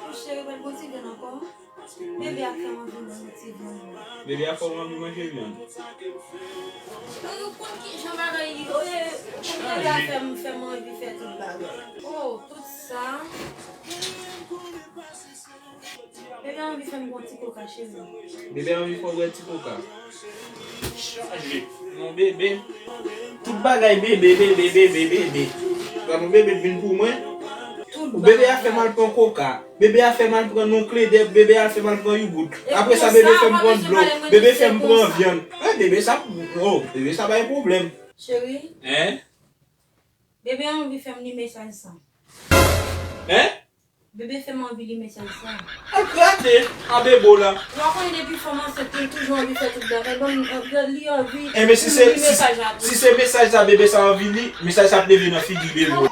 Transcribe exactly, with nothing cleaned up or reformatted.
Cheri, pa t gon ti vyann ankò? Bebe a fè m anvi manje ti vyann. Bebe a fè w anvi manje vyann. Ou konn ki jan bagay ye, oye, bebe a fè m, fè m anvi fè tout bagay. Oh, tout sa. Bebe a anvi fè m bwè ti koka, cheri. Bebe a anvi fè w bwè ti koka. Chaje. Non, bebe. Tout bagay bebe, bebe, bebe, bebe. Gad yon bebe vin pou mwen. Tout bagay. Bebe a fè m al pran koka. Bebe a fè m al pran non kledèp. Bebe a fè m al pran yougout. Apre sa, bebe fè m pran dlo. Bebe fè m pran vyann. Eh, bebe sa, oh, bebe sa bay pwoblèm. Cheri. Hein? Bebe anvi fè m li mesaj sa. Hein? Bebe fè m anvi li mesaj sa. Al grate an bebe w la. Ou pa konnen depi fanm ansent li toujou anvi fè tout bagay. Bon, li anvi li mesaj la tou. Enben, si se, si se mesaj sa bebe sa anvi li, mesaj sa ap leve nan figi bebe w.